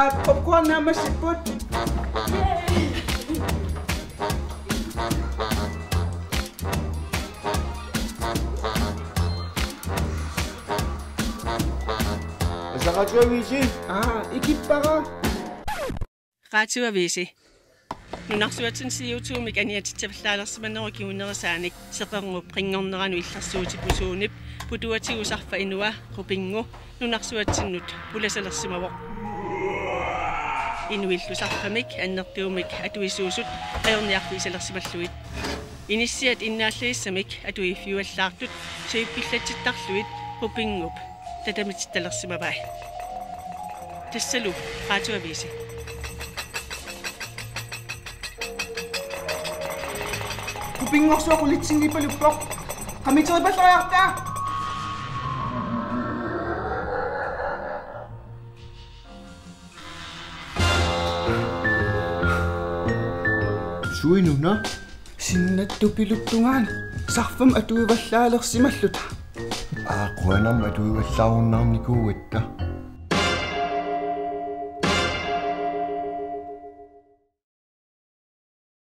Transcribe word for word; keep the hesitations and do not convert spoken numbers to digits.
Popcorn naammassipput. Asa, Radioavisi. Aa, ikippara. Radioavisi. Nunarsuatsinni siutuumik aniatitsivallaalersimanerup kingunerisaanik Seqernup qinngorneranut illersuutipusuunip putuatigut Sarfa Inua Qupingu nunarsuatsinnut pulasalersimavoq. Inuillu sarfamik annertuumik atuisuusut ajorniarfigisalersimallugit. Inissiat innaallagissamik atuiffiuallaartut suippillatsittarlugit Qupingup tatamitsittalersimavai. Tassalu Radioavisi. Qupinngorsuaq qulitsinngipaluppoq. Qamiteripallaariarta. Suinuna? Sinnattupilut tungaanut. Sarfamik atuivallaalersimalluta. Aa, qujanarmi atuivallaarunnaarnikuugatta.